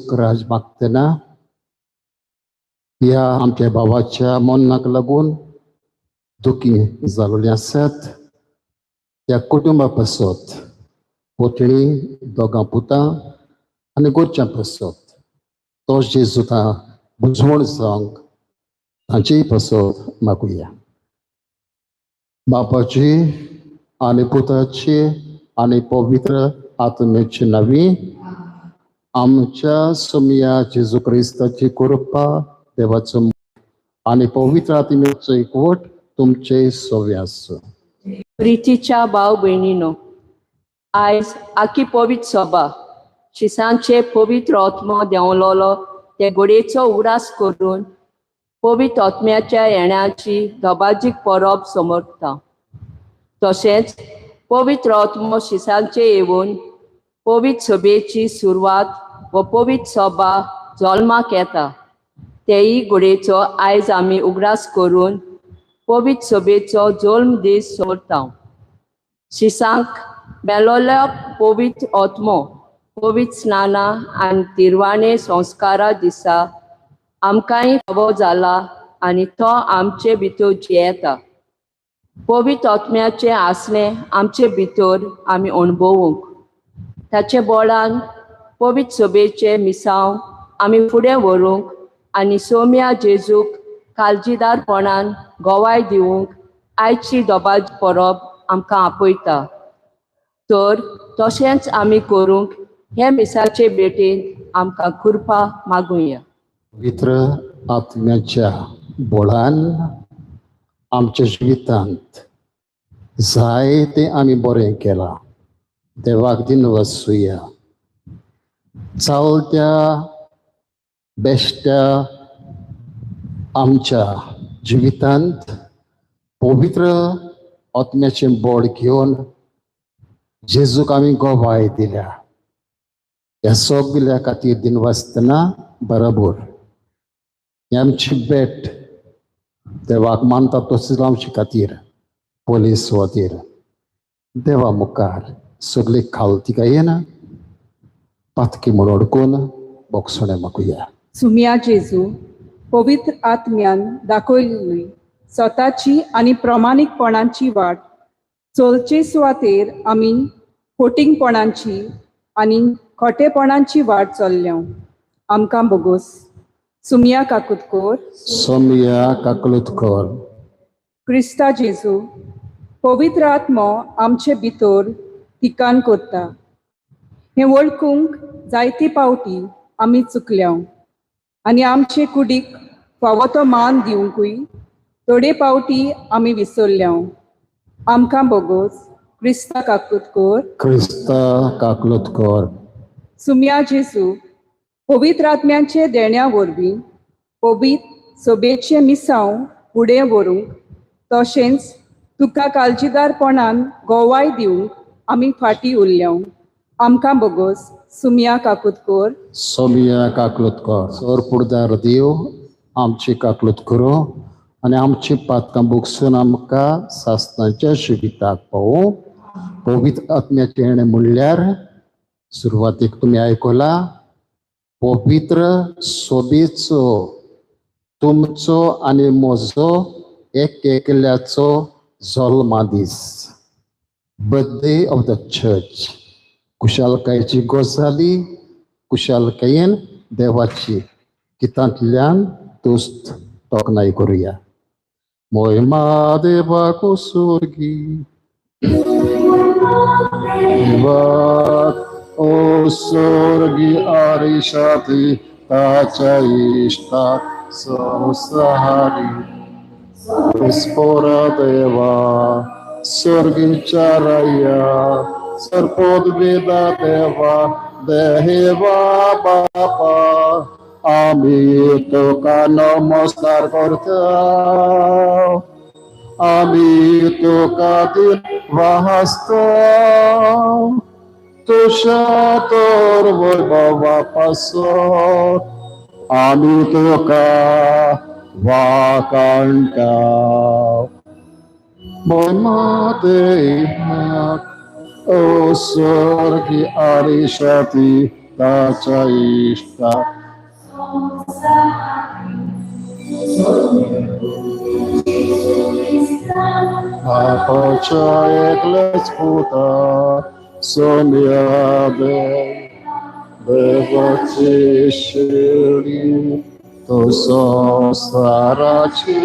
जेजूक राज मागतना ह्या आमच्या भावाच्या मरणाक लागून दुखी जालोली आसात त्या कुटुंबा पासत, पोतणी, दोगां पुतां आनी गोरच्यां पासत तो जेजू बुजवण जावंक तांचेय पासत मागुया. बापाची आनी पुताची आनी पवित्र आत्म्याची नवी आमच्या सोमया जेजू क्रिस्ताची कृपा, देवाचो आनी पवित्र आत्म्याचो एकवट तुमचे सोवे आसूं. प्रितीच्या भाव भयणीनो, आयज आखी पवित्र सभा शिसांचे पवित्र आत्मो देंवलोलो ते घोडयेचो उगडास करून पवित्र आत्म्याच्या येण्याची दबाजीक परब समजता. तशेंच पवित्र आत्मो शिसांचे येवन पवित्र सभेची सुरवात व पवित्र सभा जल्माक येता तेय घोडयेचो आयज आमी उगडास करून पवित्र सभेचो जल्म दीस सोडता. शिसांक मेलोल्या पवित्र आत्मो पवित्र स्नाना आनी तिरवाणे संस्कारा दिसा आमकांय फावो जाला आनी तो आमचे भितर जियेता. पवित्र आत्म्याचें आसणें आमचे भितर आमी अणभवूंक ताचे बोळान पवित्र सभेचें मिसांव आमी फुडें व्हरूंक आनी सोम्या जेजूक काळजीदारपणान गवाय दिवंक आयची दोबाज परब आमकां आपयता. तर तशेंच आमी करूंक हे मिसाचे भेटेंत आमकां कृपा मागुया. पवित्र आत्म्याच्या बोळान आमच्या जिवितांत जायतें आमी बरें केलां. देवाक दिन वसुया. चलत्या बेश्ट्या आमच्या जिवितांत पवित्र आत्म्याचें बळ घेवन जेजूक आमी गवाय दिल्या. ह्या सगल्या खातीर दिन वाचतना बरोबर ही आमची भेट देवाक मानता तसोच आमचे खातीर पोलीस सुवातेर देवा मुखार सगळी खालती येना पातकी म्हूण अडकून बोगसणें मागुया. सुमिया जेजू, पवित्र आत्म्यान दाखयल्ली स्वताची आनी प्रमाणीकपणाची वाट चलचे सुवातेर आमी फोटिंगपणाची आनी खोटेपणाची वाट चल्ल्या. आमकां बोगोस. सुमिया काकुतकोर. सोमया काकलूत कर. क्रिस्ता जेजू, पवित्र आत्मो आमचे भितर ठिकाण करता हें वळखूंक जायते पावटी आमी चुकल्या आनी आमचे कुडीक फावो तो मान दिवंकूय थोडे पावटी आमी विसरल्या. आमकां बोगोस. क्रिस्ता काकूत कर. क्रिस्ता काकलूत कर. सुमिया जेजू, पवित्र आत्म्यांचे देण्या वरवीं पवित्र सभेचें मिसांव फुडें व्हरूंक तशेंच तुका काळजीदारपणान गोवाय दिवंक आमी फाटीं उरल्या. आमकां बोगोस. सुमिया काकूत कर. सोमया काकलूत कर. सोर पुडदार देव आमची काकलूत करूं आनी आमची पातकां बुकसून आमकां सासणाच्या शिबिताक पावूं. पवित्र आत्म्याचें येणें म्हणल्यार सुरवातीक तुमी आयकला पवित्र सोबेचो तुमचो आनी म्हजो एक एकल्याचो जल्मा दीस, बर्थडे ऑफ the church. खुशालकायेची गजाली खुशालकायेन देवाची गितांतल्यान तुस्त तोखणाय करुया. मोयमा देवाक सुर्गी देवाक ओ स्वर्गी आरिशाती ताच्या इश्टाक संसारी स्फोरा देवा स्वर्गीच्या राया सर्पोद्वेदा देवा देवा बापा आमी तुका नमस्कार करता, आमी तुका दिन वाहसता तुज्या तर वैभवा पासत आमी तुका वाकाणटा. मोय देवाक ओ स्वर्गी आरिशाती ताच्या इश्टा बापाच्या एकल्याच पुता सोम्या देवाची शिडी तो संसाराचे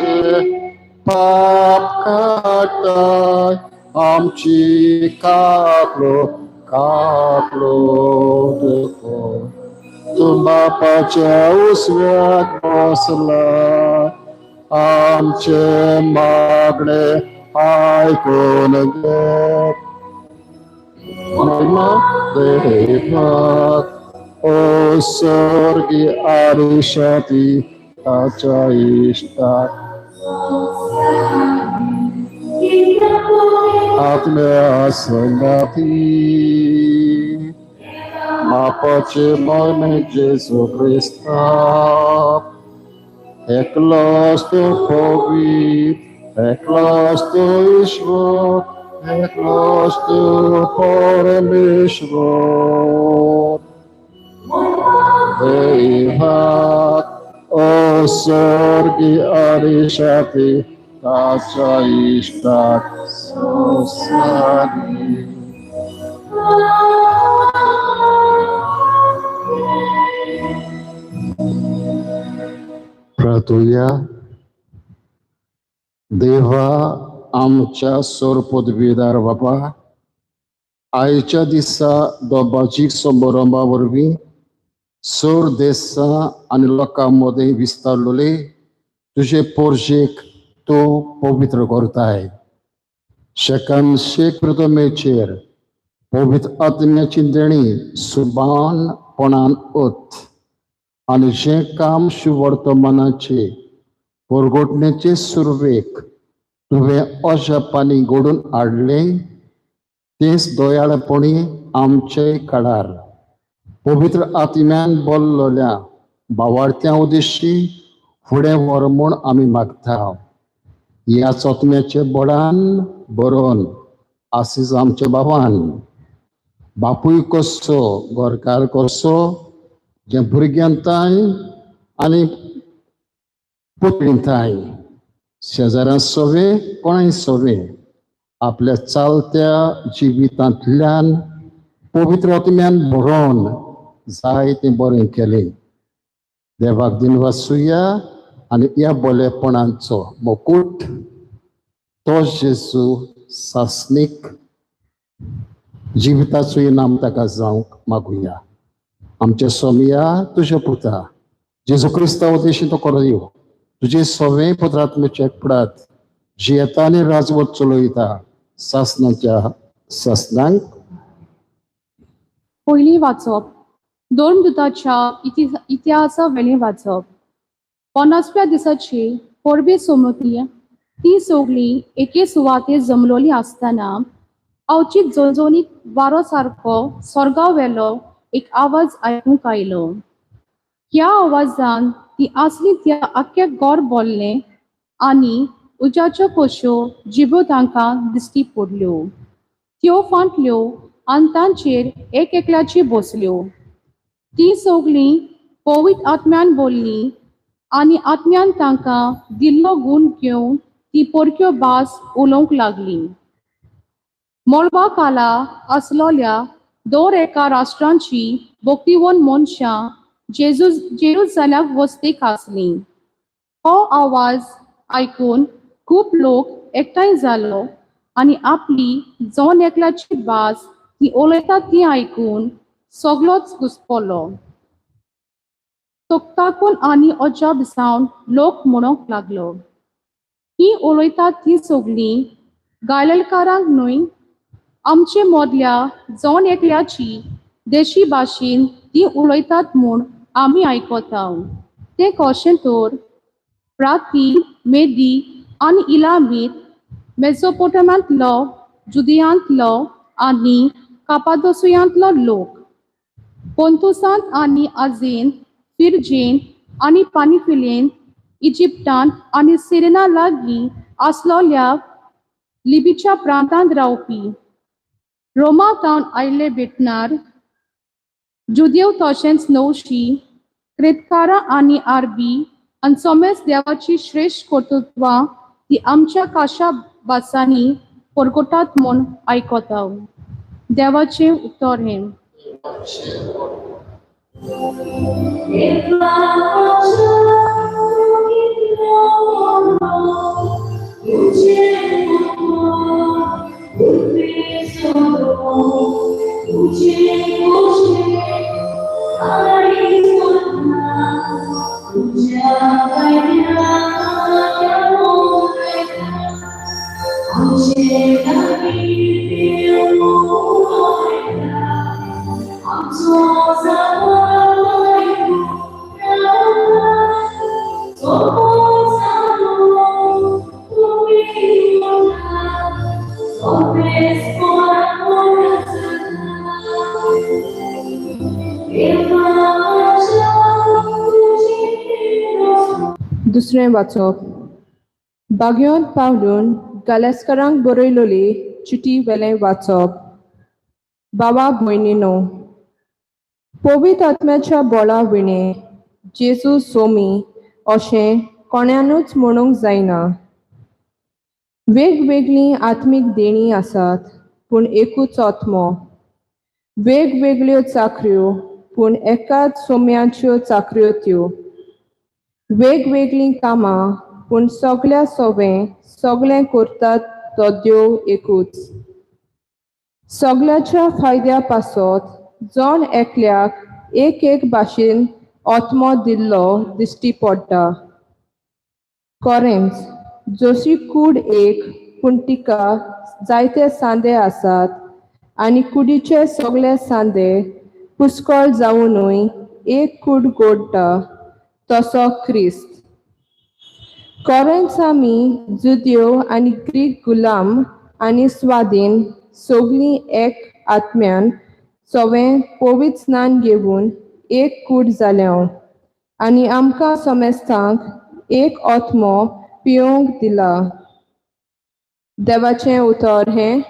पाप काडटाय आमची काकलो काकलो देखो तूं बापाच्या उजव्याक बसला आमचे मागणे आयकून घे महिमा देवाक ओ स्वर्गी आरिशाती ताच्या इश्टाक आत्म्या संगाती बापाचे मोने जेजू क्रिस्ता एकलोच तूं पवित्र एकलोच तूं ईश्वर एकलोच तूं परमेश्वर देवाक ओ स्वर्गी आरिशाती ताच्या इश्टाक संवसारी. प्रार्थुया. देवा आमच्या सोर पदवीदार बाबा, आयच्या दिसा दोबाजीक समारंभा वरवीं सोर देसा आनी लोकां मदें विस्तारलेले तुजे पोरजेक तूं पवित्र करताय. शेकान शेक प्रथमेचेर पवित्र आत्म्याची देणी सुबानपणान ओत आनी जें काम शुवर्तमानाचे परगटणेचे सुरवेक तुवें अजापांनी घडोवन हाडलें तेंच दयाळपणी आमचे काळार पवित्र आत्म्यान बोल्लोल्या भावार्थ्यां उद्देशी फुडें व्हर म्हूण आमी मागता. ह्या चोतम्याचे बळान बरोवन आसीस आमच्या बाबान बापूय कसो घरकार कसो जे भुरग्यां तांय आनी पुतळीं तांय शेजाऱ्यां सोवे कोणाय सोवे आपल्या चालत्या जिवितांतल्यान पवित्र आत्म्यान बरोवन जाय तें बरें केलें. देवाक दिनवासुया आनी ह्या बरेपणाचो मुकूट तो जेजू सासणीक जिविताचो इनाम ताका जावंक मागुया. आमच्या सोमया तुज्या पुता जेजू क्रिस्ता उद्देशी तो करूं तुजे सवे पत्रात्मेचे पडात जियेता आनी राजवट चलयता सासणाच्या सासणांक. पयलीं वाचप धर्मदूताच्या इतिहासा वेलें वाचप. 50व्या दिसाची परबे सोमती ती सगळीं एके सुवातेर जमलोली आसतना अवचीत झणझणीत वारो सारको स्वर्गा वेलो एक आवाज आयकूंक आयलो. ह्या आवाजान ती आसली त्या आख्या गोर बोल्लें आनी उज्याच्यो कश्यो जिब्यो तांकां दिश्टी पडल्यो. त्यो फांटल्यो आनी तांचेर एक एकल्याची बसल्यो. ती सगळीं पवित्र आत्म्यान बोल्लीं आनी आत्म्यान तांकां दिल्लो गूण घेवन ती परक्यो भास उलोवंक लागली. मळबा खाला आसलोल्या दर एका राष्ट्रांची भक्तिवन मनशां जेरुजाल्याक वस्तेक आसलीं. हो आवाज आयकून खूब लोक एकठांय जालो आनी आपली जण एकल्याची भास ती उलयता ती आयकून सगलोच घुसपलो. तोक्ताकून आनी अजाप जावन लोक म्हणूंक लागलो, ही उलयतात ती सगळीं गायलकारांक न्हय, आमचे मदल्या जण एकल्याची देशी भाशेन ती उलयतात म्हूण आमी आयकता. तें कशें तर प्राती, मेदी आनी इलामीत, मेसोपोटम्यांतलो, जुदियांतलो आनी कापादोसुयांतलो लोक, पोंतुसांत आनी आजेंत, फिरजेंत आनी पानिफिलेंत, इजिप्तांत आनी सिरेना लागीं आसलोल्या लिबीच्या प्रांतांत रावपी, रोमा तावन आयिल्ले भेटणार, जुदेव तशेंच नवशी क्रेतकारां आनी आरबी आनी सोमेस देवाची श्रेश्ठ कर्तृत्वां ती आमच्या काशा भासांनी परगटात म्हूण आयकता. देवाचें उतर हें. दुसरें वाचप. बाग्योंत पावलून गालेस्करांक बरयलोली चिटी वेलें वाचप. बाबा भयणीनो, पवित्र आत्म्याच्या बोळा विणे जेजू सोमी अशें कोण्यानूच म्हणूंक जायना. वेगवेगळीं आत्मीक देणीं आसात पूण एकूच आत्मो. वेगवेगळ्यो चाकऱ्यो पूण एकाच सोम्याच्यो चाकऱ्यो त्यो. वेगवेगळीं कामां पूण सगळ्या सोवें सगळें करतात तो देव एकूच. सगळ्याच्या फायद्या पासत जण एकल्याक एक एक भाशेन आत्मो दिल्लो दिश्टी पडटा. खरेंच जशी कूड एक पूण तिका जायते सांदे आसात आनी कुडीचे सगळे सांदे पुस्कळ जावनूय एक कूड गोडटा तसो क्रिस्त. खरेंच आमी जुदेव आनी ग्रीक, गुलाम आनी स्वाधीन सगळीं एक आत्म्यान सवें पवित्र स्नान घेवन एक कूड जाल्या आनी आमकां समेस्तांक एक आत्मो पिवंक दिला. देवाचें उतर हें.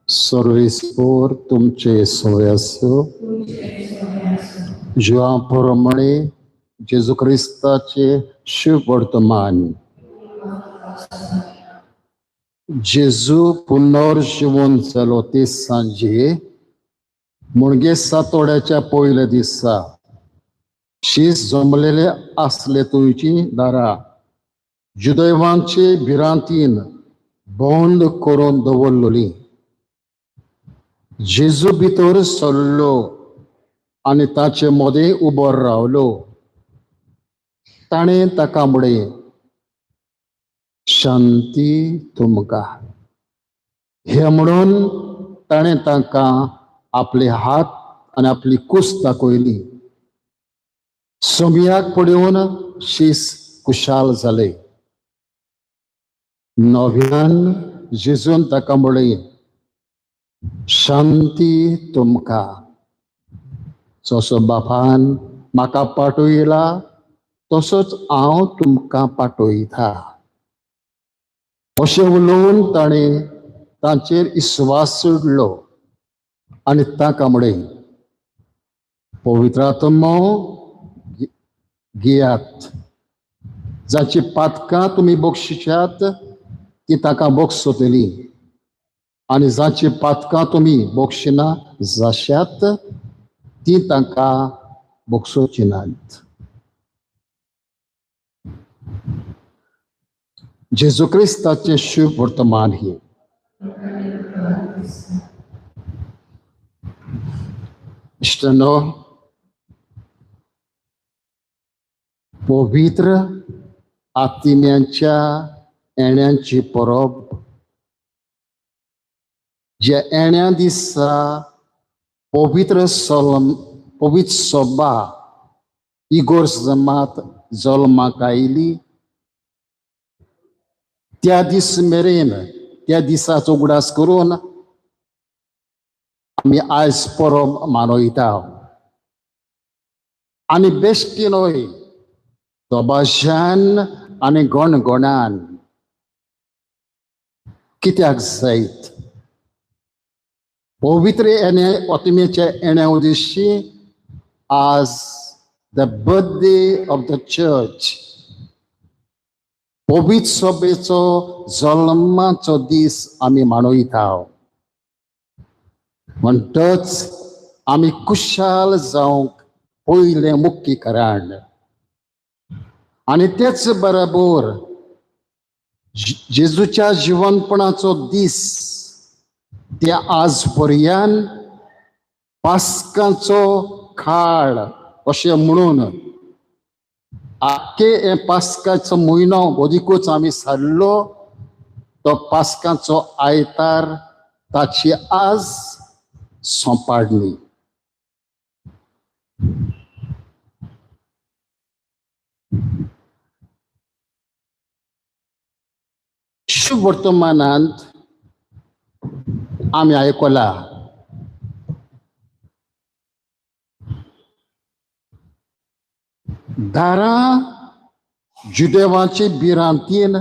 सर्वेस्पोर तुमचे सोयसो जुआं प्रमाणे जेजू क्रिस्ताचे शुभ वर्तमान. जेजू पुनर्जिवन जालो ते सांजे मुणगे सातोड्याच्या पयल्या दिसा शीस जमलेले आसले तुमची दारां जुदैवांचे भिरांतीन बंद करून दवरलोली. जेजू भितर सरलो आनी ताचे मदें उबो रावलो. ताणें ताका म्हळें, शांती तुमकां. हें म्हणून ताणें तांकां आपले हात आनी आपली कूस दाखयली. सोमयाक पळोवन शीस खुशाल जाले. नव्यान जेजून ताका म्हळें, शांती तुमकां. जसो बापान म्हाका पाठयला तसोच हांव तुमकां पाठयता. अशें उलोवन ताणें तांचेर विस्वास सोडलो आनी तांकां म्हळें, पवित्र आत्मो घेयात. जाची पातकां तुमी बक्षिशात ती ताका बक्षतली आनी जांची पातकां तुमी बोगशिना जाश्यात ती तांकां बोगसोची नात. जेजू क्रिस्ताचें शुभ वर्तमान ही. इश्टांनो, पवित्र आत्म्यांच्या येण्यांची परब, ज्या येण्या दिसा पवित्र सलम पवित्र सभा इगोर्स जमात जल्माक आयली त्या दीस मेरेन, त्या दिसाचो उगडास करून आमी आयज परब मानयता. आनी बेश्टी न्हय, दबाज्यान आनी गणगणान. कित्याक जायत? पवित्र येणे आत्म्याच्या येण्या उद्देशी आज the birthday of the church, पवित्र सभेचो जल्माचो दीस आमी मानयता. म्हणटच आमी खुशाल जावंक पयलें मुख्य कारण. आनी तेच बरोबर जेजूच्या जिवनपणाचो दीस ते आज पर्यान पास्कांचो काळ अशें म्हणून आख्खे हे पास्काचो म्हयनो अदिकूच आमी सारलो तो पास्कांचो आयतार ताची आज सोंपाडणी. शुभ वर्तमानांत आमी आयकला दारां जुदेवाची भिरांतीन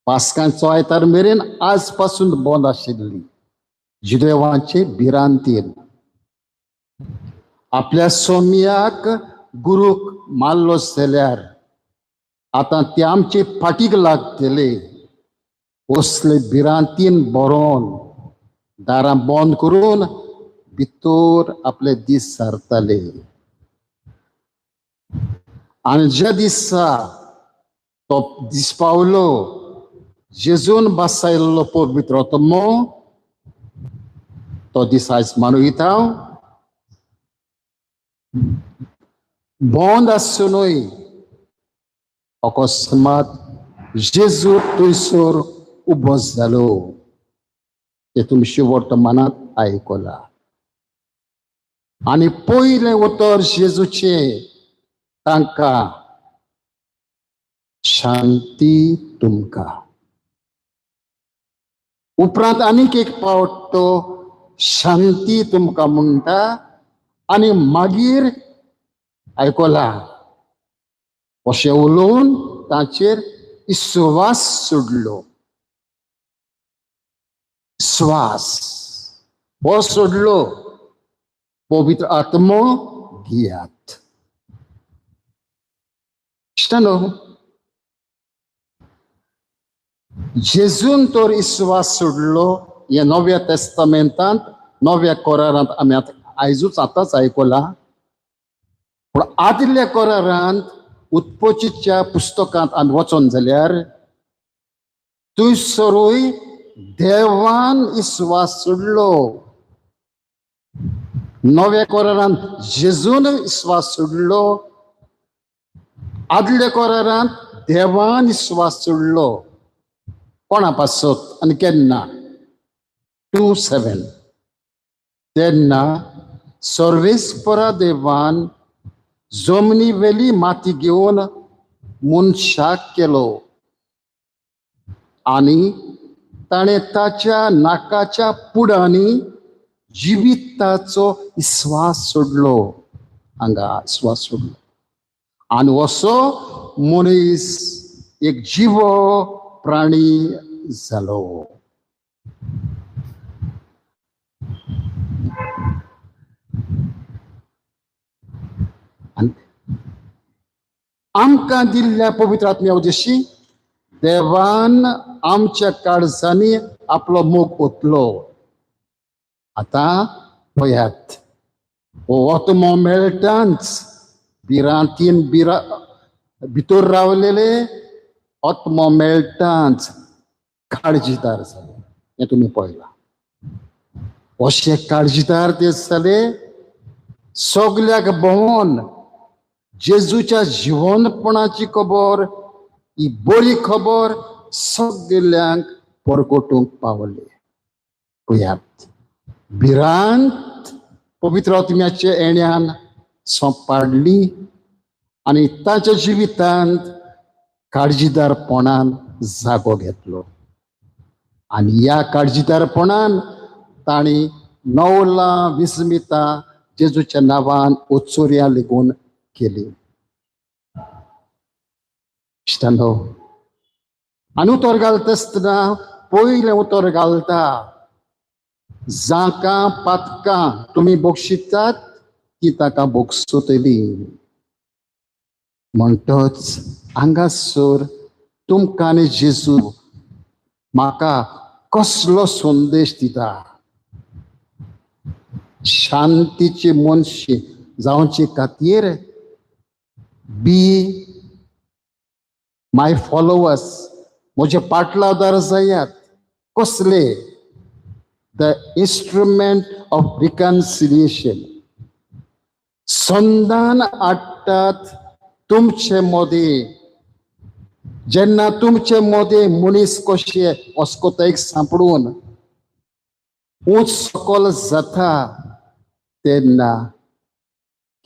पास्कांचो आयतार मेरेन आज पासून बंद आशिल्ली. जुदेवाचे भिरांतीन आपल्या सोम्याक गुरूक मारलो जाल्यार आतां ते आमचे फाटीक लागतले असले भिरांतीन बरोवन दारां बंद करून भितर आपले दीस सारताले. आनी ज्या दिसा तो दीस पावलो जेजून बसायल्लो पवित्र आत्मो तो दीस आयज मानयता. बंद आसुनूय अकस्मात जेजू थंयसर उबो जालो. ते तुमचे वर्तमानांत आयकला. आनी पयलें उतर जेजूचें तांकां, शांती तुमकां. उपरांत आनीक एक पावट तो शांती तुमकां म्हणटा आनी मागीर आयकला अशें उलोवन ताचेर विस्वास सोडलो. स्वास हो सोडलो, पवित्र आत्मो घेयात. इश्टांनो, जेजून तर विस्वास सोडलो हे नव्या तेस्तामेंतांत, नव्या करारांत आमी आतां आयजूच आतांच आयकला. पूण आदल्या करारांत उत्पत्तीच्या पुस्तकांत आमी वचोन जाल्यार थंयसरूय देवान विस्वास सोडलो. नव्या करारांत जेजून विस्वास सोडलो, आदल्या करारांत देवान विस्वास सोडलो. कोणा पासत आनी केन्ना? 2:7. तेन्ना सर्वेस्परा देवान जमनी वेली माती घेवन मनशाक केलो आनी ताणें ताच्या नाकाच्या पुडांनी जिविताचो विस्वास सोडलो. हांगा विस्वास सोडलो आनी असो मनीस एक जिवो प्राणी जालो. आमकां दिल्ल्या पवित्र आत्म्या उद्देशी देवान आमच्या काळजांनी आपलो मोग ओतलो. आतां पळयात, हो आत्मो मेळटांच भिरांतीन भितर रावलेले आत्मो मेळटांच काळजीदार जाले. हें तुमी पळयलां. अशे काळजीदार ते जाले, सगल्याक भोंवन जेजूच्या जिवनपणाची खबर, ही बरी खबर सगल्यांक परगटूंक पावले. पळयात, भिरांत पवित्र आत्म्याच्या येण्यान सोंपाडली आनी ताच्या जिवितांत काळजीदारपणान जागो घेतलो. आनी ह्या काळजीदारपणान तांणी नवलां विस्मितां जेजूच्या नांवान उत्सुर्या लेगून केली. इश्टांनो, आनी उतर घालता आसतना पयलें उतर घालता, जांकां पातकां तुमी बक्षितात ती ताका भोगसतली. म्हणटच हांगासर तुमकां आनी जेजू म्हाका कसलो संदेश दिता? शांतीची मनशी जावचे खातीर बी my followers, म्हजे पाटलावदार जायात. कसले? The instrument of reconciliation. संधान हाडटात तुमचे मदीं. जेन्ना तुमचे मदीं मनीस कशे अस्कोतायेक सांपडून ऊंच सकल जाता, तेन्ना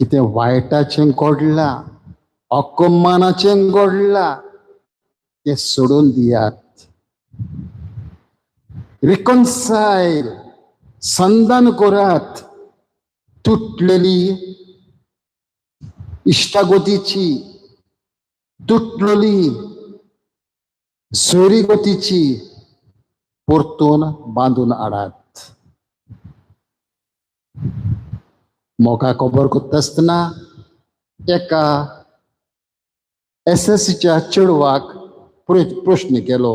कितें वायटाचें घडलां, अपमानाचें घडलां, तें सोडून दियात. रिकन्सायल, संधान करात. तुटलेली इश्टागतीची, तुटलेली सोयरीगतीची परतून बांदून हाडात. मोगा खबर करता आसतना एका एसएससीच्या चेडवाक प्रश्न केलो,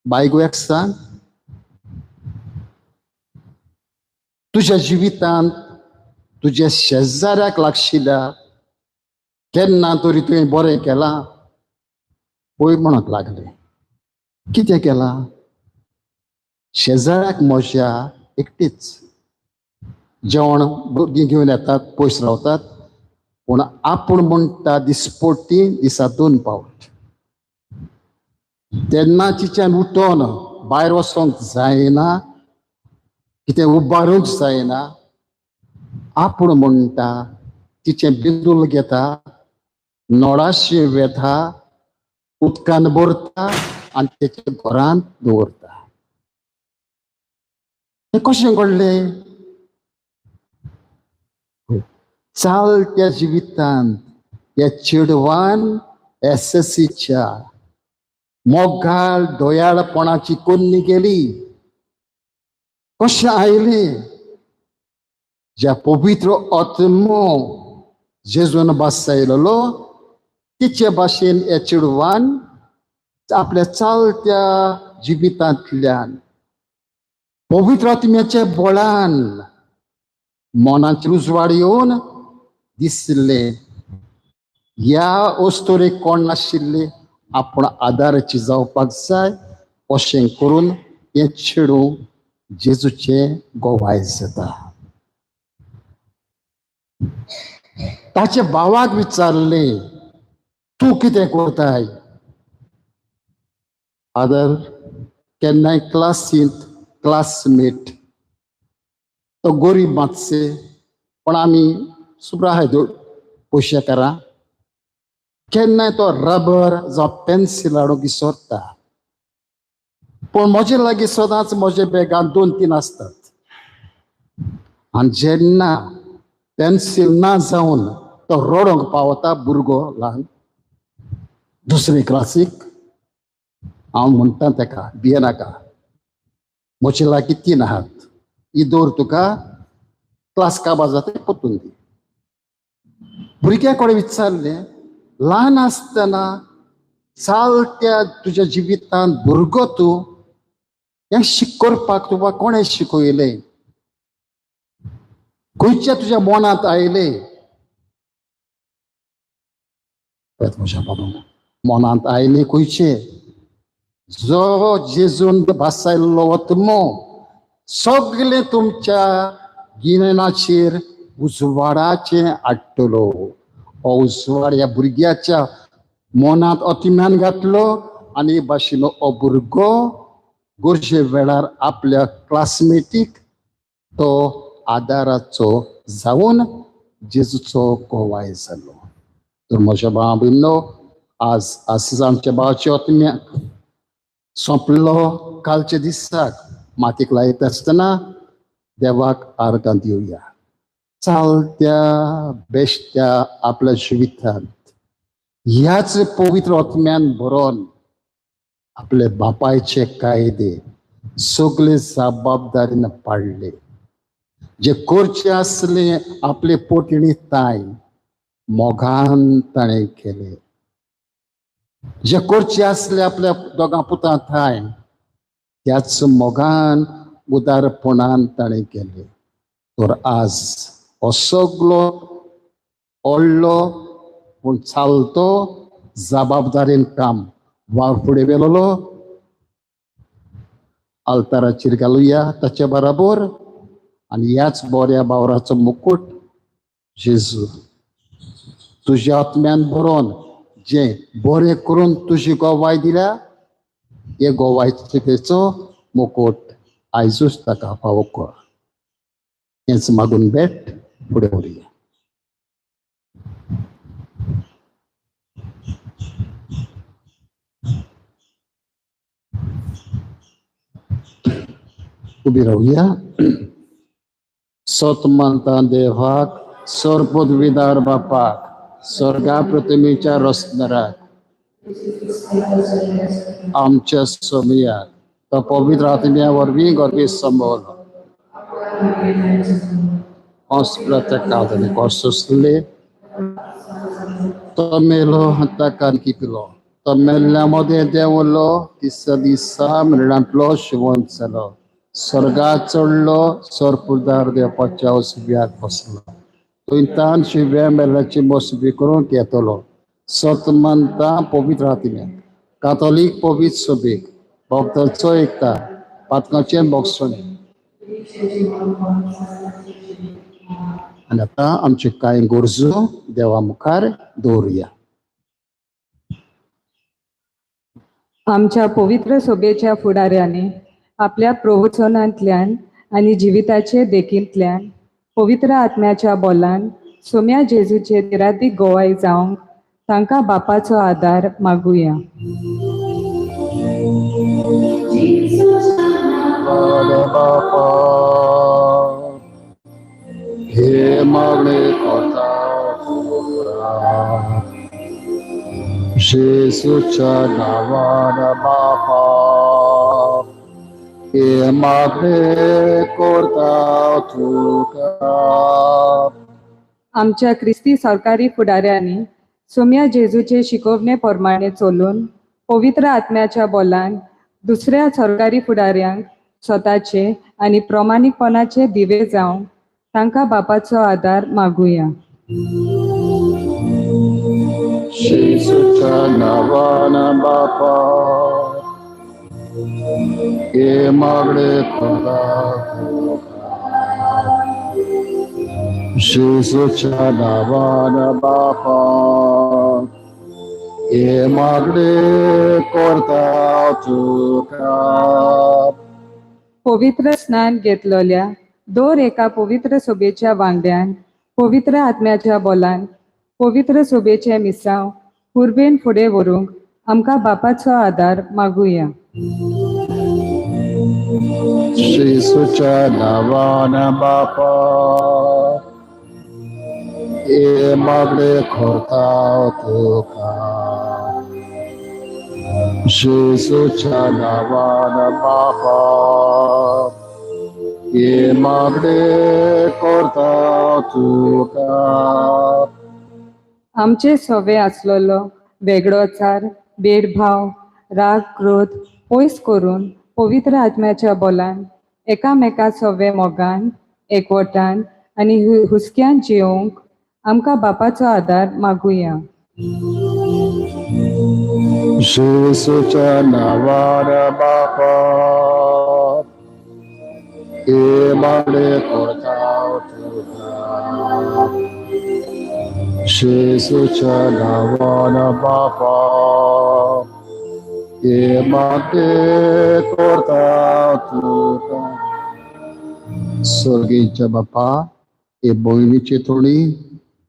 बायगो सांग, तुज्या जिवितांत तुज्या शेजाऱ्याक लागशिल्ल्या केन्ना तरी तुवें बरें केलां? पळय म्हणत लागलें, कितें केलां? शेजाऱ्याक म्हज्या एकटीच जेवण भुरगीं घेवन येतात, पयस रावतात, पूण आपूण म्हणटा दिसपट्टी दिसा 2 पावट. तेन्ना तिच्यान उठोन भायर वचोंक जायना, कितें उबारूंक जायना. आपूण म्हणटा तिचें बिंदूल घेता, नोळाशी वेता, उदकान भरता आनी तेच्या घरांत दवरता. हें कशें घडलें? चालत्या जिवितांत ह्या चेडवान एसएससीच्या मोगाळ दयाळपणाची कोन्नी केली. कशें आयलें? ज्या पवित्र आत्मो जेजून भासायलेलो तिचे भाशेन ह्या चेडवान आपल्या चालत्या जिवितांतल्यान पवित्र आत्म्याच्या बळान मनाचेर उजवाड येवन दिसलें, ह्या अस्तोरेक कोण नाशिल्ले, आपूण आदाराची जावपाक जाय. अशें करून हें चेडूं जेजूचें गोवाय जाता. ताच्या भावाक विचारलें, तूं कितें करताय? फादर, केन्नाय क्लासींत क्लासमेट तो गरीब मातशे, पण आमी सुब्राय पयशेकारां, केन्नाय तो रबर जावं पेन्सील हाडूंक विसरता, पूण म्हजे लागीं सदांच म्हज्या बॅगान 2-3 आसतात. आनी जेन्ना पेन्सील ना जावन तो रडोंक पावता, भुरगो ल्हान दुसरे क्लासीक, हांव म्हणटा तेका, भियेनाका, म्हजे लागीं 3 आहात, ही दवर तुका, क्लास काबार जाता परतून दी. भुरग्या कडेन विचारलें, ल्हान आसतना चालत्या तुज्या जिवितांत भुरगो तूं हें करपाक तुका कोणें शिकयलें? खंयच्या तुज्या मनांत आयलें? म्हज्या बाबा मनांत आयलें खंयचें? जो जेजून भासायल्लो आत्मो सगळें तुमच्या गिन्यानाचेर उजवाडाचें हाडटलो. हो उजवाड ह्या भुरग्याच्या मनांत अतिम्यान घातलो आनी भाशेन हो भुरगो गरजे वेळार आपल्या क्लासमेटीक तो आदाराचो जावन जेजूचो गोवाय जालो. तर म्हज्या भाव भयणो, आज आसिस आमच्या भावाच्या आत्म्याक सोंपलो. कालच्या दिसाक मातीक लायता आसतना देवाक आर्गां दिवया. चालत्या बेश्ट्या आपल्या जिवितांत ह्याच पवित्र आत्म्यान भरोन आपले बापायचे कायदे सगळे जबाबदारीन पाडले. जे करचे आसले आपले पोटणी ताय मोगान ताणें केले. जे करचे आसले आपल्या दोगां पुतां थांय त्याच मोगान उदारपणान ताणें केले. तर आज हो सगलो ओडलो पूण चालतो जबाबदारीन काम वावर फुडें व्हेलोलो आल्ताराचेर घालुया ताचे बराबर. आनी ह्याच बऱ्या बावराचो मुकूट जेजू तुज्या आत्म्यान बरोवन जें बरें करून तुजी गोवाय दिल्या, हे गोवायचो मुकूट आयजूच ताका फावो कर. हेंच मागून भेट फुडें व्हरुया. उबी रावया. सत मानता देवाक, सरपदवीदार बापाक, स्वर्गा प्रतिमेच्या रसनराक, आमच्या सोमयाक तो पवित्र आत्म्या वरवीं गर्भी संभवलो, सोसले, तो मेलो ताका किपलो, तो मेल्ल्या मदें देंवलो, तिसऱ्या दिसा मरणांतलो शिवंत जालो, स्वर्गात चडलो, सरपुरदार देवपाच्या उजव्याक बसलो, थंय तान शिव्या मेल्ल्याची मोसबी करूंक येतलो. सत मानता पवित्र आत्म्या कातोलीक पवित्र सोबीक भक्तांचो एकता पातकाचें बोगसणें. आनी आतां आमच्यो कांय गरजो देवा मुखार दवरुया. आमच्या पवित्र सोबेच्या फुडाऱ्यांनी आपल्या प्रवचनांतल्यान आनी जिविताचे देखींतल्यान पवित्र आत्म्याच्या बोलान सोम्या जेजूचे निरादीक गोवाय जावंक तांकां बापाचो आदार मागुया. हे मागणे करता जेजूच्या नांवान बापा, हे मागणे करता तुका. आमच्या क्रिस्ती सरकारी फुडाऱ्यांनी सोम्या जेजूचे शिकोवणे प्रमाणे चलून पवित्र आत्म्याच्या बोलान दुसऱ्या सरकारी फुडाऱ्यांक स्वताचे आनी प्रमाणीकपणाचे दिवे जावंक तांकां बापाचो आदार मागुया. जेजूच्या नांवान बापा, हे मागणे करता तुका. जेजूच्या नांवान बापा, हे मागणे करता तुका. पवित्र स्नान घेतलेल्या दर एका पवित्र सोबेच्या वांगड्यान पवित्र आत्म्याच्या बोलान पवित्र सोबेचे मिसांव कुर्बेन फुडें व्हरूंक आमकां बापाचो आदार मागुया. जेजूच्या नांवान बापा, हे मागणे करता तुका. जेजूच्या नांवान बापा, हे मागणे करता तुका. आमचे सोवे आसलेलो वेगळोचार, भेदभाव, राग, क्रोध पयस करून पवित्र आत्म्याच्या बोलान एकामेका सवे मोगान एकवटान आनी हुस्क्यान जियोवंक आमकां बापाचो आदार मागुया. जेजूच्या नांवान बापा हे मागणे करता तुका. जेजूच्या नांवान बापा हे मागणे करता तुका. सर्गीच्या बापा, हे भयणीची थोडी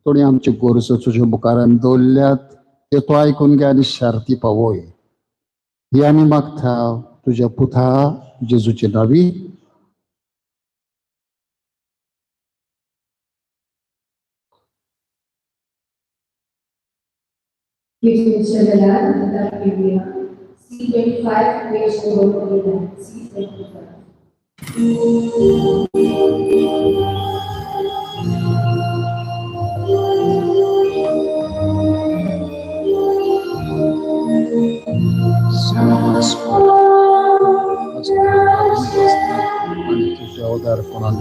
थोडी आमची गरजो तुज्या मुखारान दवरल्यात ते तो आयकून घे आनी शार्ती पावय. ही आमी मागता तुज्या पुता जेजूचे नांवी. जेजूच्या वेळार उदार घेवया. C25 page number 49. C25. तुझ्या उदारपणान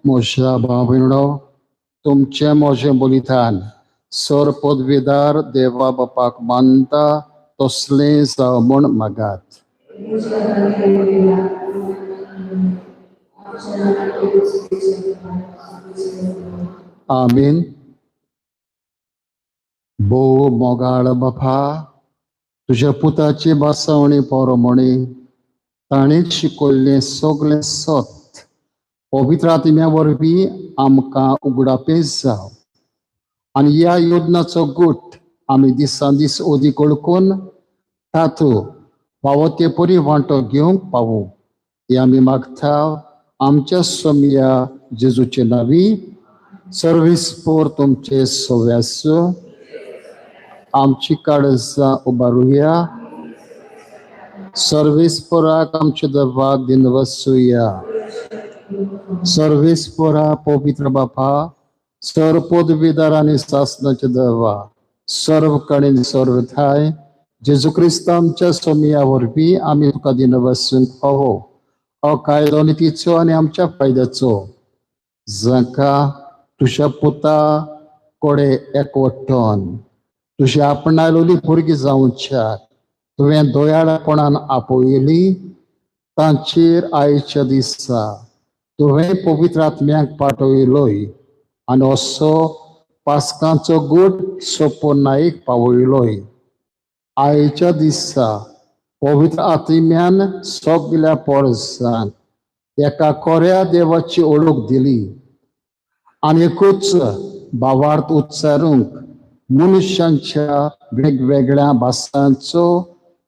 म्हज्या भाव भयणो, तुमचें म्हजें बलिदान सर पदवीदार देवा बापाक मानता तसलें जावं म्हूण मागात. आमीन. भोव मोगाळ बापा, तुज्या पुताची बासावणी पोरमणी ताणें शिकयल्लें सगळें सत पवित्र आत्म्या वरवीं आमकां उगडापेस जावं आनी ह्या योजनाचो गूट आमी दिसान दीस अदीक वळखून तातूंत फावो ते परी वांटो घेवंक पावूं हे आमी मागता आमच्या सोमया जेजूचे नांवी. सर्वीस पोर तुमचे सव्यास आमची काळजां उबारुया. सर्वीस पोराक आमचे देवाक दिनवसुया. सर्वीस पोरा पवित्र बापा, सर्व पदवीदार आनी सासनाचे देवा, सर्व कडेन सर्व ठाय जेजू क्रिस्त आमच्या सोमया वरवीं आमी तुका दिनवसूंक फावो. हो कायदो नितीचो आनी आमच्या फायद्याचो, जाका तुज्या पुता कोडे एकवटून तुज्या आपणायलोली भुरगीं जावच्याक तुवें दयाळपणान आपयली तांचेर आयच्या दिसा तुवें पवित्र आत्म्याक पाठयलोय आनी असो पास्कांचो गूट सोपोनायक पावयलोय. आयच्या दिसा पवित्र आत्म्यान सगल्या पोरसान एका कोऱ्या देवाची ओळख दिली आनी एकूच भावार्थ उच्चारूंक मनुष्यांच्या वेगवेगळ्या भासांचो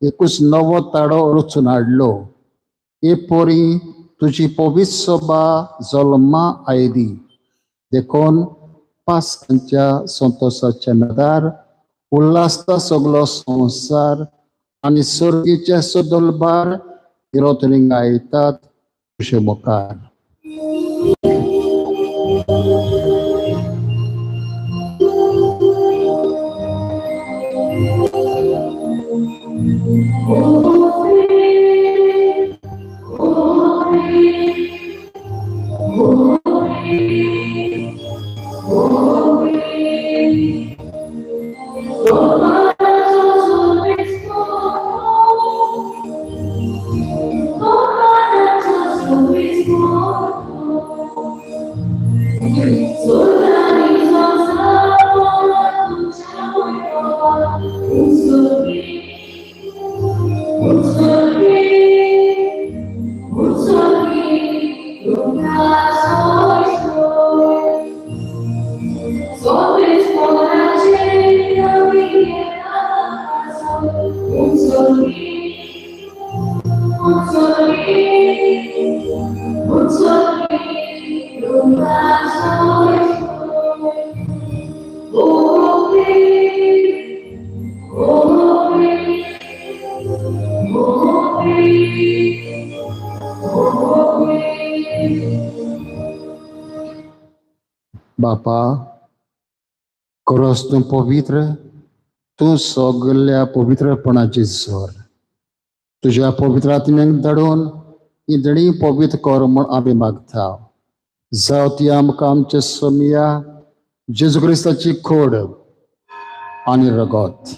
एकूच नवो ताडो रचून हाडलो. हे परी तुजी पवित्र सभा जल्मा आयली. देखून पास्कांच्या संतोषाच्या नदार उल्हासता सगलो संवसार आनी सर्गीचे सदलबार हिरोतरिंग आयतात तुजे मुखार. So बापा, खरोच तूं पवित्र, तूं सगल्या पवित्रपणाची जोर. तुज्या पवित्र आत्म्याक धाडून ही देणी पवित्र कर म्हूण आमी मागता. जावं ती आमकां आमचे सोमया जेजू क्रिस्ताची खोड आनी रगत.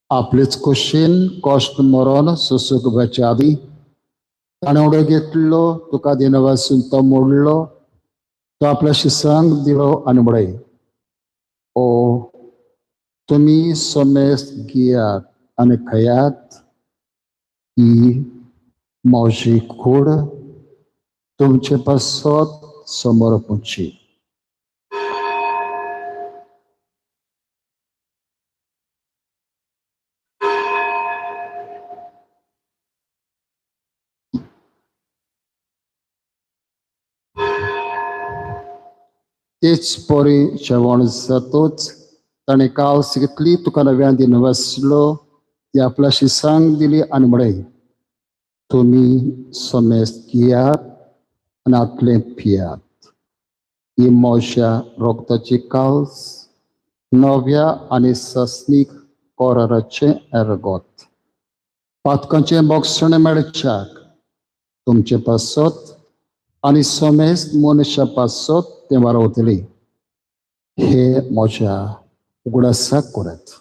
आपलेच कुशीन कश्ट मरोन सोसूंक वेच्या आदीं ताणें उडो घेतलो, तुका दिनवासून तो मोडलो, तो आपल्या शिसांक दिलो आनी म्हणलें, ओ तुमी समेस्त घेयात आनी खायात, ही म्हजी कूड तुमचे पासत समर्पणची. तेच परी जेवण जातूच ताणें कावस घेतली, तुका नव्यान दिनवासलो, ती आपल्या शिसांक दिली आनी म्हणलें, तुमी समेस्त घेयात आनी आतलें पियात. ही म्हज्या रगताची काल्स नव्या आनी सस्नीक कराराचें रगत. पातकांचें बक्षण मेळच्याक तुमचे पासत आनी समेस्त मनशा पासत तें वारवतली. हे म्हज्या उगडासाक करात.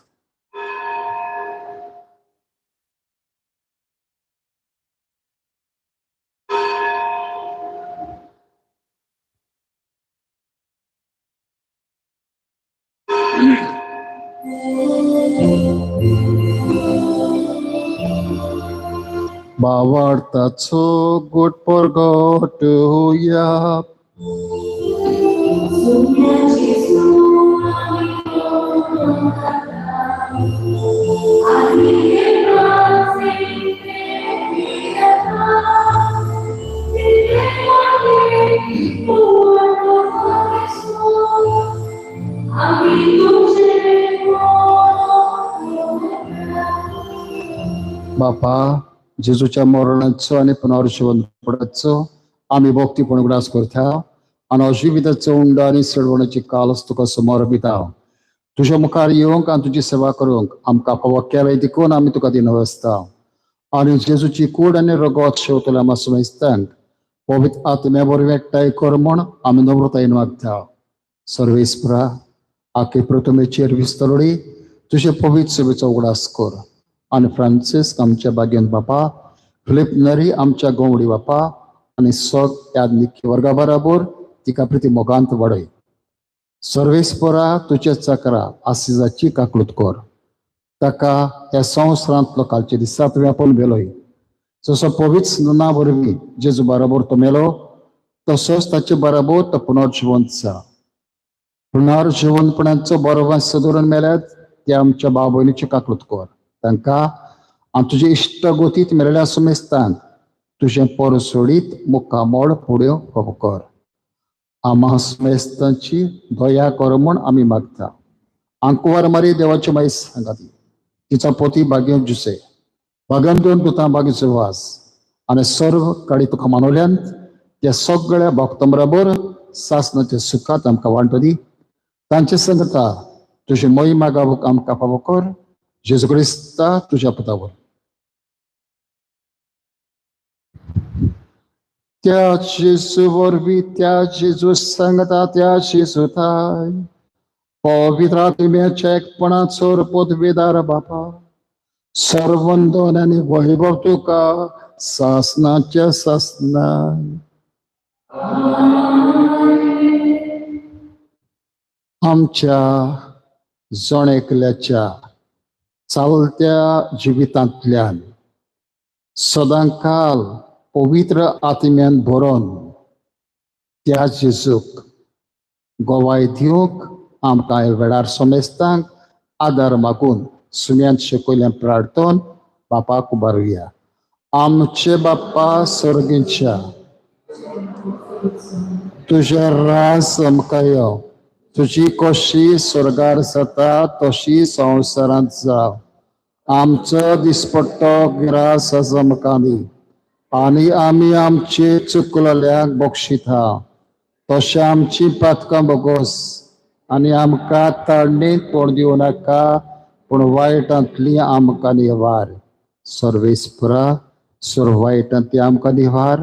भावार्थाचो गोट परगट होया. बापा, जेजूच्या मरणाचो आनी पुनर्जिवंतपणाचो आमी भक्तीपण उगडास करता आनी अजिविताचो उंडो आनी सडवणाची कालच तुका समर्पिता. तुज्या मुखार येवंक आनी तुजी सेवा करूंक आमकां फावो केलें देखून आमी तुका दिनवासता. आनी जेजूची कूड आनी रगत शेवतल्या आमकां समेस्तांक पवित्र आत्म्या वरवीं एकठांय कर म्हूण आमी नम्रतायेन मागता. सर्वेस्परा, आखे प्रथमेचेर विस्तरडी तुजे पवित्र सेवेचो उगडास कर आनी फ्रांसीस आमच्या बागेन बापा, फिलीप नरी आमच्या गोवडी बापा आनी सग याज्ञिक वर्गा बराबर तिका प्रिती मोगांत वाडय. सर्वेस्परा, तुजे चक्रा आसिजाची काकलूत कर. ताका ह्या संवसारांतलो कालचे दिसा तुवें आपोवन व्हेलोय. जसो पवित्र स्नाना वरवीं जेजू बराबर तो मेलो, तसोच ताचे बराबर तो पुनर्जिवंत जा. पुनर्जिवंतपणाचो बरो वास दवरून मेल्यात ते आमच्या भाव भयणीची काकलूत कर. तांकां आनी तुजे इश्ट गोतीत मेळिल्ल्या समेस्तांक तुजें पोर सोडीत मुखामोळ फुडें फावो कर. आमा समेस्तांची दया कर म्हूण आमी मागता. आंकवार मारी देवाची माई सांगाती, तिचो पोती भाग्य जुसे, भाग्यान दोन पुतां भाग्याचो वास आनी सर्व काडी तुका मानवल्यान त्या सगळ्या भक्तां बराबर सासनाच्या सुखात आमकां वांटो दी. तांचे संगता तुजी महिमा गावूंक आमकां फावो कर. जेजू क्रिस्ता तुज्या पुतावर. त्या जेजू वरवीं, त्या जेजू सांगता, त्या जेजू थाय पवित्र आत्म्याच्या एकपणाचो पदवीदार बापा, सर्वंदन आनी वैभव तुका सासनाच्या सासना. आमच्या जण एकल्याच्या चालत्या जिवितांतल्यान सदांकाल पवित्र आत्म्यान भरोन त्या जेजूक गवाय दिवंक आमकां वेळार समेस्तांक आदार मागून सुम्यान शिकयल्यान प्रार्थन बापाक उबारुया. आमचे बाप्पा सर्गीच्या, तुज्या रास आमकां यो, तुजी कशी स्वर्गार जाता तशी संवसारांत जावं. आमचो दिसपट्टो ग्रास आमकां दी आनी आमी आमचे चुकलल्यांक बक्षिता तशें आमची पातकां बोगोस आनी आमकां ताळणेंत तोंड दिवं नाका, पूण वायटांतली आमकां निवार. सर्वेस्परा सर्व वायटांतली आमकां निवार,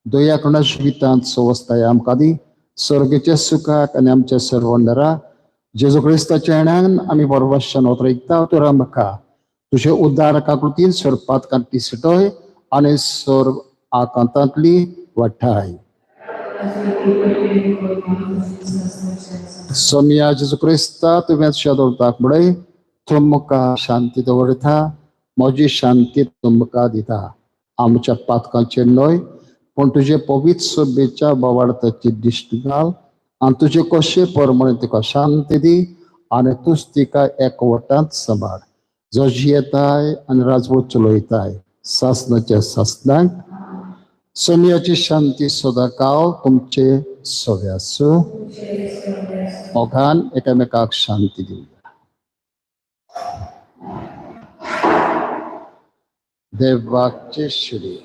दया कोणा जिवितांत सवस्ताय आमकां दी, स्वर्गेच्या सुखाक आनी आमच्या सर्वंदरा जेजू क्रिस्ताच्या येण्यान आमी बरोबरच्यान वत्रयता. तर आमकां तुजे उद्धार काकृतीन सर्व पातकांतली सुटय आनी सर्व आकांतांतली वाठाय. सोमया जेजू क्रिस्ता, तुवें शेदोरताक म्हणय, तुमकां शांती दवरता, म्हजी शांती तुमकां दिता. आमच्या पातकांचेर न्हय, पूण तुजे पवित्र सभेच्या बोवार्थाची दिश्ट घाल आनी तुजे कशे प्रमाणे तुका शांती दी आनी तूंच तिका एकवटांत सांबाळ, जो जियेताय आनी राजवट चलयताय सासनाच्या सासनाक. सोमयाची शांती सदांकाळ तुमचे सवे आसूं. मोगान एकामेकाक शांती दिवया. देवाचे शिडी.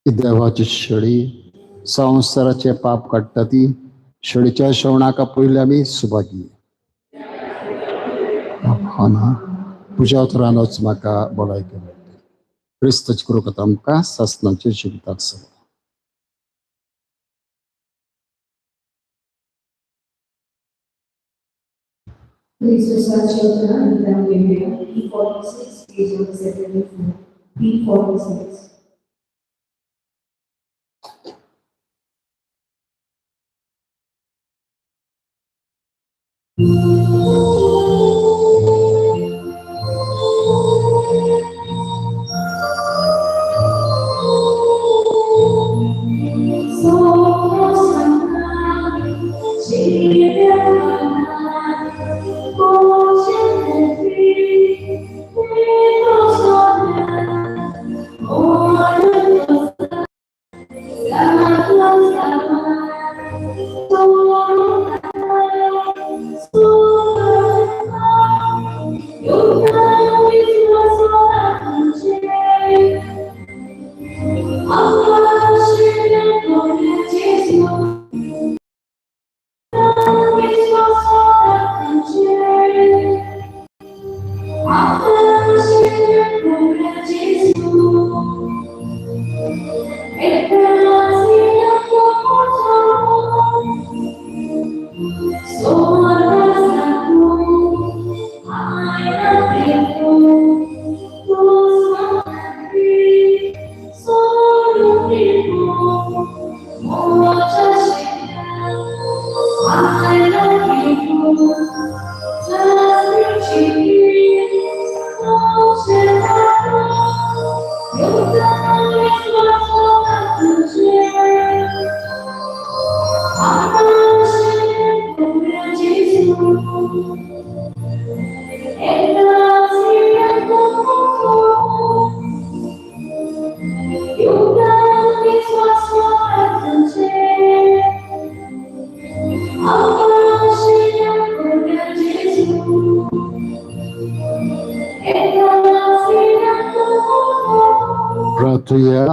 देवाची शेळी संवसाराचे पाप काडटा ती शेळीच्या शेवणाका पयलीं आमी सुभागी. हो ना, तुज्या उतरानूच म्हाका भलायकी मेळटली. क्रिस्ताची कृपा आमकां सासणाचे जिविताक सगळं. क्रिस्तुसाच्या उतरान निदान घेवया. P46, page number 74. P46. प्रार्थुया.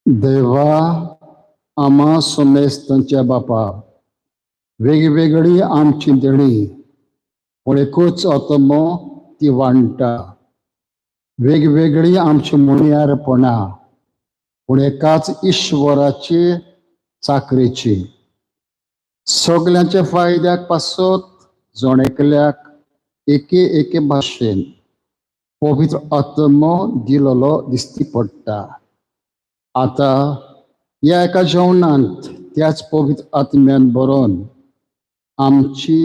देवा आमा सोमेस्तांच्या बापा, वेगवेगळी आमची देणी पूण एकूच आत्मो ती वांट्टा. वेगवेगळी आमची मुणयारपणां पूण एकाच ईश्वराची चाकरेची. सगल्यांच्या फायद्याक पासत जण एकल्याक एके एके भाशेन पवित्र आत्मो दिलेलो दिश्टी पडटा. आतां ह्या एका जेवणांत त्याच पवित्र आत्म्यान बरोवन आमची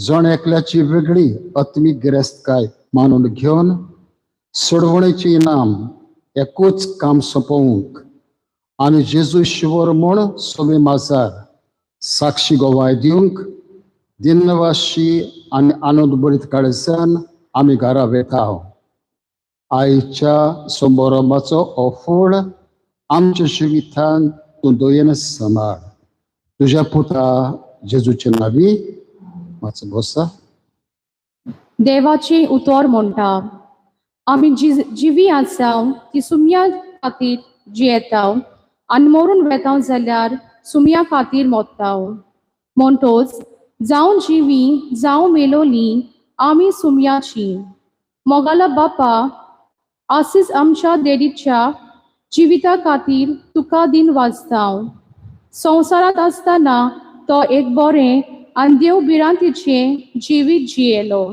जण एकल्याची वेगळी आत्मीक गिरेस्तकाय मानून घेवन सोडवणेची इनाम एकूच काम सोंपोवंक आनी जेजू शिवर म्हूण सोमे माजार साक्षी गवाय दिवंक दिनवाशी आनी आनंद बरीत काळजान आमी घरा वेता. आयच्या समारंभाचो हो फळ आमच्या जिवितांत तूं दयेन सांबाळ. तुज्या पुता जेजूचे नांवी मातसो बसा. देवाचें उतर म्हणटा, आमी जिवी आसा ती सुम्या खातीर जियेता आनी मरून वेता जाल्यार सुम्या खातीर मोत्ता. म्हणटोच जावं जिवी जावं मेलोली आमी सुम्याची. मोगाला बापा, आसीस आमच्या देडीच्या जिविता खातीर तुका दिन वाजता. संवसारांत आसतना तो एक बरें आनी देव भिरांतीचें जिवीत जियेलो.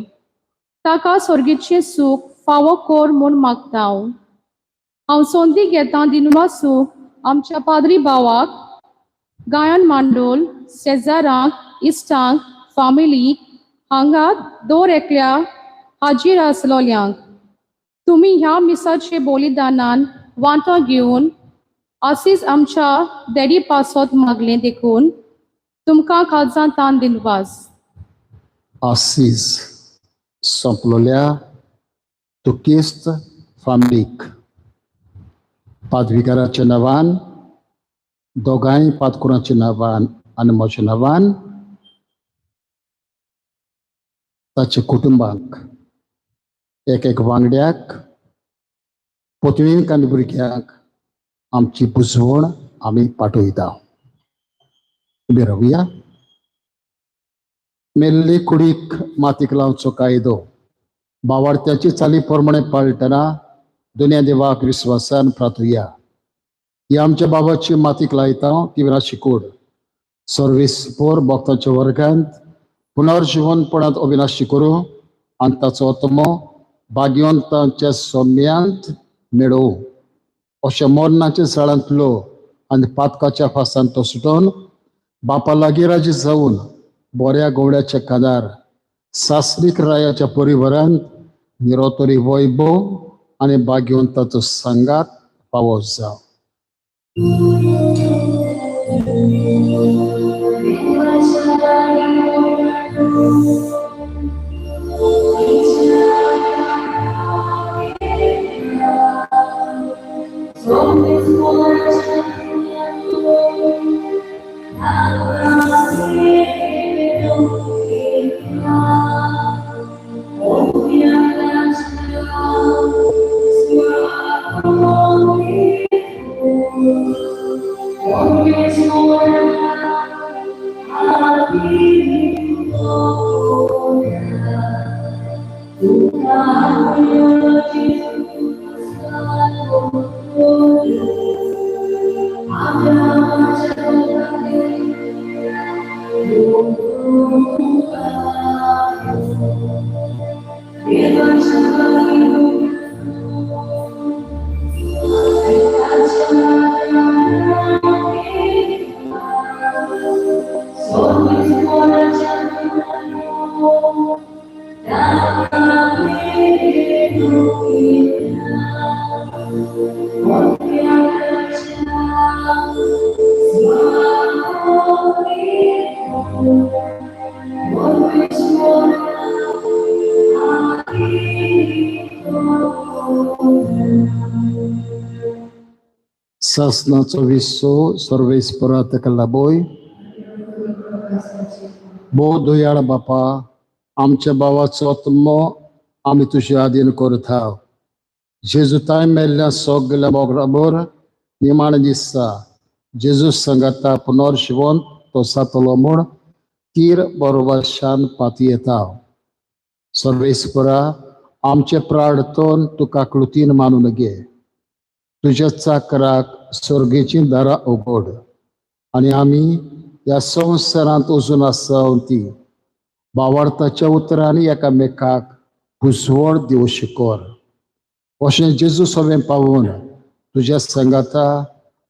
ताका स्वर्गीचें सूख फावो कर म्हूण मागता. हांव संदी घेता दिनवासूक आमच्या पाद्री भावाक, गायन मांडोल, शेजारांक, इश्टांक, फामिलीक, हांगा दर एकल्या हाजीर आसलोल्यांक. तुमी ह्या मिसाचे बलिदानान वांटो घेवन आसीस आमच्या देडी पासत मागलें देखून तुमकां काळजां तान दिनवास. आसीस सोंपलोल्या तुकेस्त फामिलीक पादविकाराच्या नांवान, दोगांय पादकुरांच्या नांवान आनी म्हज्या नांवान ताच्या कुटुंबाक, एक एक वांगड्याक, पोतणींक आनी भुरग्यांक आमची बुजवण आमी पाठयता. उबे रावया. मेल्ले कुडीक मातीक लावचो कायदो बावार्थ्याची चाली प्रमाणे पाळटना दुनिया देवाक विस्वासान प्रार्थुया. ही आमच्या बाबाची मातीक लायता ती विराशी कूड सर्वीस पोर भक्ताच्या वर्गांत पुनर्जिवनपणांत अविनाशी करूं आनी ताचो आत्मो भाग्यवंतांच्या सौम्यांत मेळोवं. अशें मरणाच्या जाळांतलो आनी पातकाच्या फासांत तो सुटोवन बापा लागीं राजी जावन बऱ्या गोवड्याच्या कानार सासणीक रायाच्या परिवारांत निरोतरी वैभव आनी भाग्यवंताचो सांगात फावो जावं. सासनाचो विसो सर्वेस्परा ताका लाबोय. भोव दयाळ बापा, आमच्या भावाचो आत्मो आमी तुजे आदीन करता. जेजू ताय मेल्ल्या सगल्या बरोबर निमाणें दिसता जेजू सांगाता पुनर्शिवोन तो जातलो म्हूण तीर बरोबर शान पातयेता. सर्वेस्परा आमचे प्रार्थन तुका कृतीन मानून घे. तुज्या चाकराक स्वर्गेची दारां उगड आनी आमी ह्या संवसारांत वचून आसा ती बावार्थाच्या उतरांनी एकामेकाक हुसवण दिवं शिकोर. अशें जेजू सगळें पावून तुज्या संगाता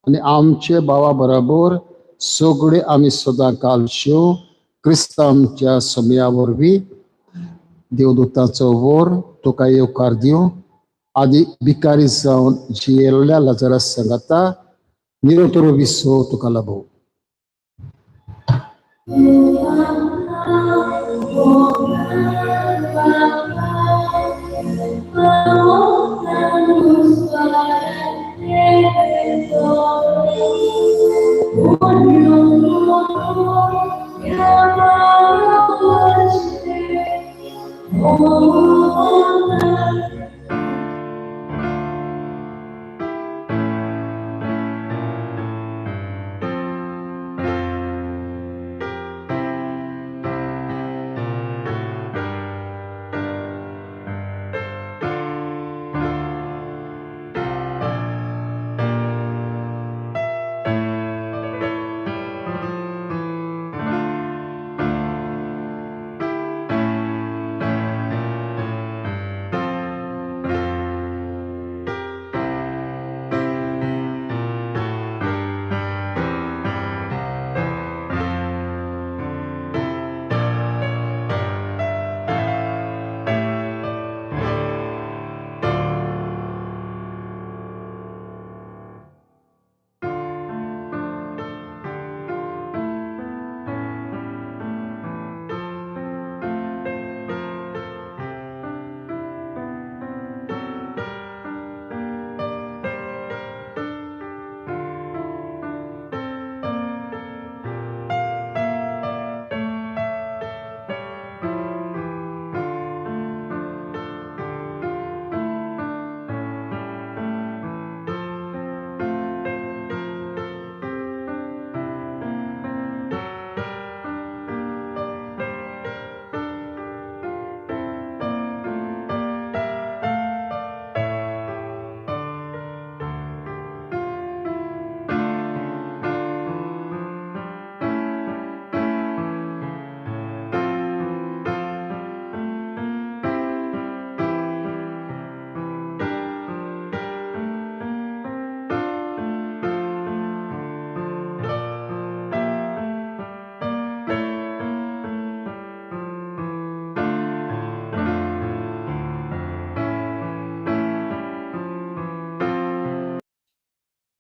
आनी आमचे भावा बराबर सगळे आमी सदां काल शिव क्रिस्तांवच्या समया वरवीं देवदूताचो वोर तुका येवकार दिवं. आदी भिकारी जावन जियेल्ल्या लाजरा सांगाता निरोतरो विसो तुका लाभो.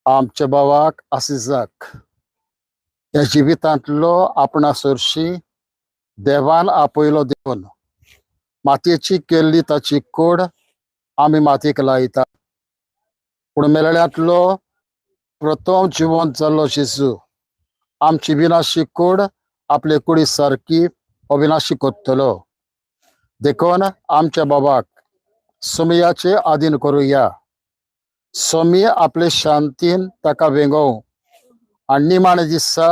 आमच्या भावाक आसिजाक ह्या जिवितांतलो आपणा सरशी देवान आपयलो देखून मातयेची केल्ली ताची कूड आमी मातयेक लायता. पूण मेळ्यांतलो प्रथम जिवंत जाल्लो जेजू आमची विनाशी कूड आपले कुडी सारकी अविनाशी करतलो. देखून आमच्या बाबाक समयाचे आदीन करुया. स्वामी आपले शांतीन ताका वेंगोवं आनी निमाणे दिसा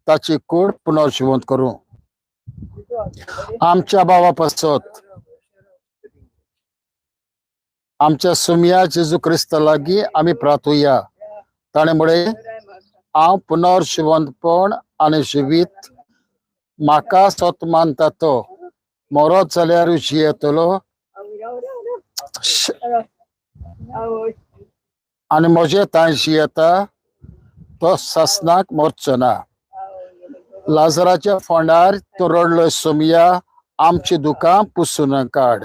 ताची कूड पुनर्जिवंत करूं. आमच्या बाबा पासत आमच्या सुमया जेजू क्रिस्ता लागीं आमी प्रार्थुया. ताणें म्हळें, हांव पुनर्जिवंतपण आनी जिवीत, म्हाका सत मानता तो मरत जाल्यार जियेतलो आनी म्हजे तांय जियेता तो सासनाक मरचो ना. लाजराच्या फोंडार तूं रडलो सोमया, आमची दुकां पुसून काड.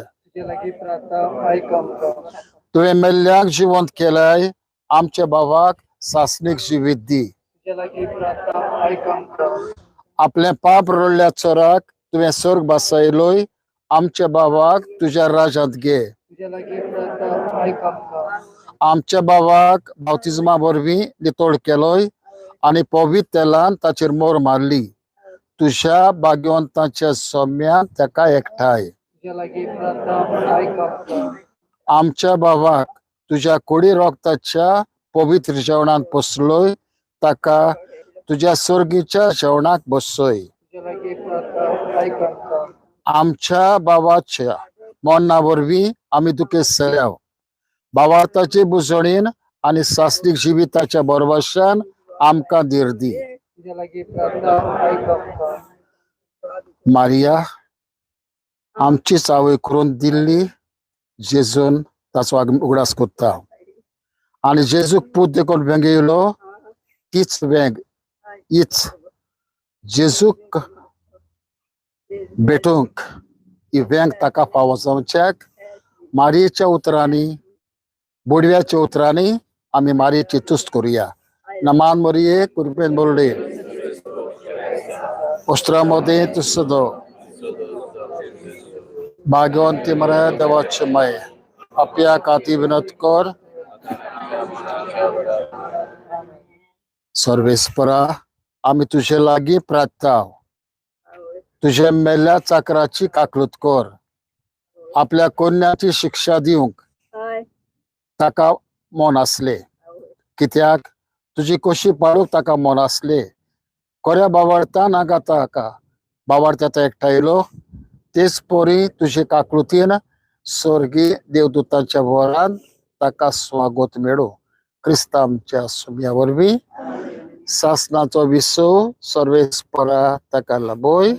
तुवें मेल्ल्याक जिवंत केलाय, आमच्या भावाक सासणीक जिवीत दी. आपलें पाप रडल्या चोराक तुवें स्वर्ग बसयलोय, आमच्या भावाक तुज्या राजांत घे. आमच्या भावाक बावतिज्मा वरवीं नितळ केलोय आनी पवित्र तेलान ताचेर मोर मारली. तुज्या भाग्यवंताच्या सौम्यान ताका एकठांय. आमच्या भावाक तुज्या कुडी रोगताच्या पवित्र जेवणांत पोसलोय, ताका तुज्या स्वर्गीच्या जेवणाक बसय. आमच्या भावाच्या मरणा वरवीं आमी दुखेस्त जाल्याव. भावार्थाचे बुजणीन आनी सासणीक जिविताच्या बरवाशान आमकां धीर दी. तुज्या लागीं प्रार्थना आयक आमकां. मारिया आमची चावय करून दिल्ली जेजून ताचो उगडास कोत्ता आनी जेजूक पूत देखून वेंग येयलो तीच वेंग हीच जेजूक भेटूंक ही वेंग ताका फावो जावच्याक मारयेच्या उतरांनी बोडव्याच्या उतरांनी आमी मारयेची तुस्त करुया. नमान मोरये कुरपेन बोरडे उस्त्रा मदें तुसदो भाग्यवंती मरे देवाचे माय आपल्या काती विनोद कर. सर्वेस्परा आमी तुजे लागीं प्रार्थना तुजे मेल्ल्या चाकराची काकलूत कर आपल्या कोन्याची शिक्षा दिवंक ताका मन आसले कित्याक तुजी कशी पाळूंक ताका मन आसले कोऱ्या बावडता नाका ताका बावडता तो एकठांयलो तेच पोरी तुजे काकळुतीन स्वर्गी देवदूतांच्या वरान ताका स्वागत मेळो क्रिस्तांच्या आमच्या सुम्या वरवीं सासनाचो विसव सर्वेस्परा ताका लाभोय.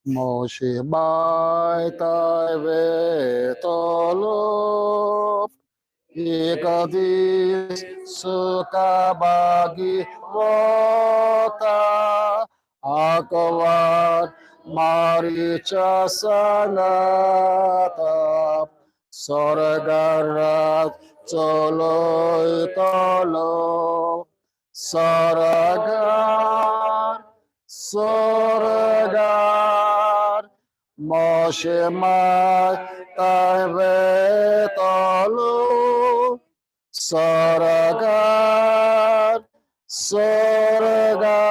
मोशे बाय ताय वेतलो एक दीस सुखा बागी वता आकवार मारीच्या सांगाता स्वर्गारात चलयतलो स्वर्गार स्वर्गार मोशे माय ताय वेतलो स्वर्गार स्वर्गार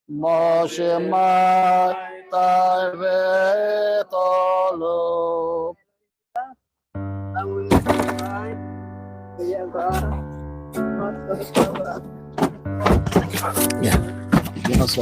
मोशे माय ताय वेतलो. Yeah. You know, so.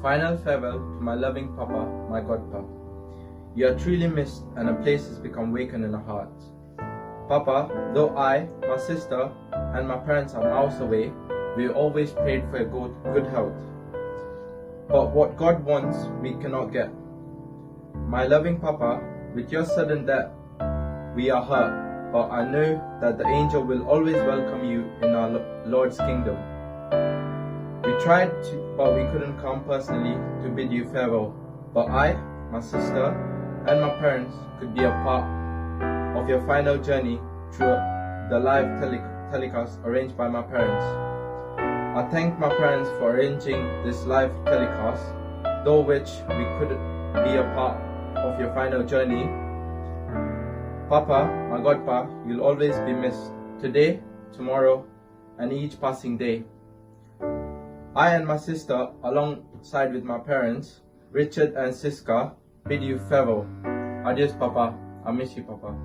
Final farewell to my loving Papa, my Godpa. You are truly missed and a place has become vacant in our hearts. Papa, though I, my sister, and my parents are miles away, we always prayed for your good health. But what God wants, we cannot get. My loving Papa, with your sudden death, we are hurt, but I know that the angel will always welcome you in our Lord's kingdom. We tried, but we couldn't come personally to bid you farewell. But I, my sister, and my parents could be a part of your final journey through the live telecast arranged by my parents. I thank my parents for arranging this live telecast, though which we could be a part of your final journey. Papa, my Godpa, you'll always be missed today, tomorrow, and each passing day. I and my sister, alongside with my parents, Richard and Siska, bid you farewell. Adios, Papa. I miss you, Papa.